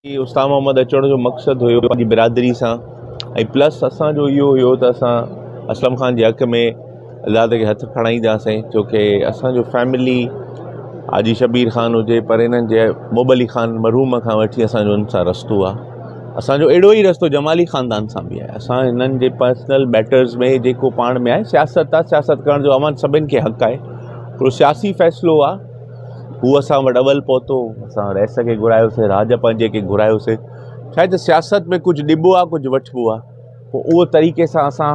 استاد محمد اچڻ جو مقصد هيو پنهنجي برادري سان ۽ پلس اسان جو اهو هيو ته اسان اسلم خان جي حق ۾ الله کي هٿ کڻائينداسين ڇو ڪي اسان جو فيملي حاجي شبير خان هجي پر انهن جي محب علي خان مرحوم کان وٺي اسان جو ان سان رستو آهي اسان جو اهڙو ئي رستو جمالي خاندان سان به آهي اسان هنن جي پرسنل ميٽرز ۾ جيڪو پاڻ ۾ آهي سياست آهي سياست ڪرڻ جو اوهان سڀني کي حق آهي هڪڙو سياسي فيصلو آهي هو اسان وٽ اول پهتو، اسان رئيس کي گهرايوسين، راڄ پنهنجي کي گهرايوسين. ڇا آهي ته سياست ۾ ڪجهه ڏبو آهي ڪجهه وٺبو آهي. پوء اهو طريقي سان اسان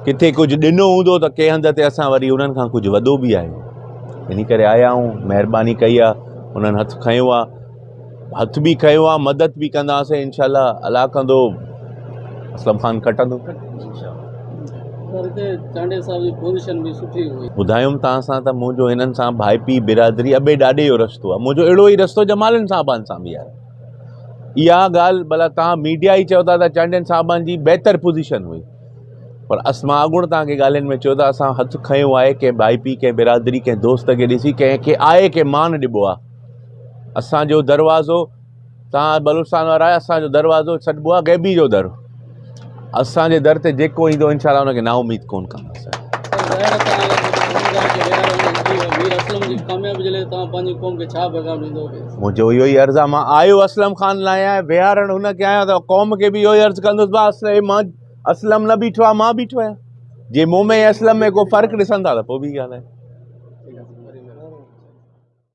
ڪٿي ڪجهه ڏنو هوندو ته ڪنهن هنڌ تي اسان وري انهن کان ڪجهه وڏو به آهيون. ان ڪري آيا آهيون، مهرباني ڪئي آهي، انهن هٿ کنيو آهي. هٿ به کنيو آ مدد به ڪنداسين انشاء الله الله ڪندو اسلم خان کٽندو ٻڌايم توهان سان ته منهنجو هنن سان ڀائپي برادري ابي ڏاڏي جو رشتو آ منهنجو اهڙو ئي رشتو جمالين صاحبان سان به آهي اها ڳالهه ڀلا توهان ميڊيا ئي چئو ٿا ته چانڊين صاحبان جي بهتر پوزيشن هئي پر اس مان اڳوڻ توهان کي ڳالهين ۾ چيو ته اسان هٿ کنيو آهي ڪنهن ڀائپي ڪنهن برادري ڪنهن دوست کي ڏسي ڪنهن کي آهي کي مان ڏبو آ اسان جو دروازو توهان بلوچستان وارا آهيو اسان جو دروازو سڏبو آهي غيبي جو در اسان جي در تي جيڪو ايندو انشاء الله ان کي نااميد ڪون ڪنداسين. منهنجو اهو ئي عرض آهي مان آيو اسلم خان لاء آهيان ويهارڻ هن کي آيان ته قوم کي به اهو ئي عرض ڪندس ڀاء مان اسلم نه بيٺو آهي مان بيٺو آهيان جي مون ۾ اسلم ۾ ڪو فرق ڏسن ٿا ته پوء ٻي ڳالهه آهي.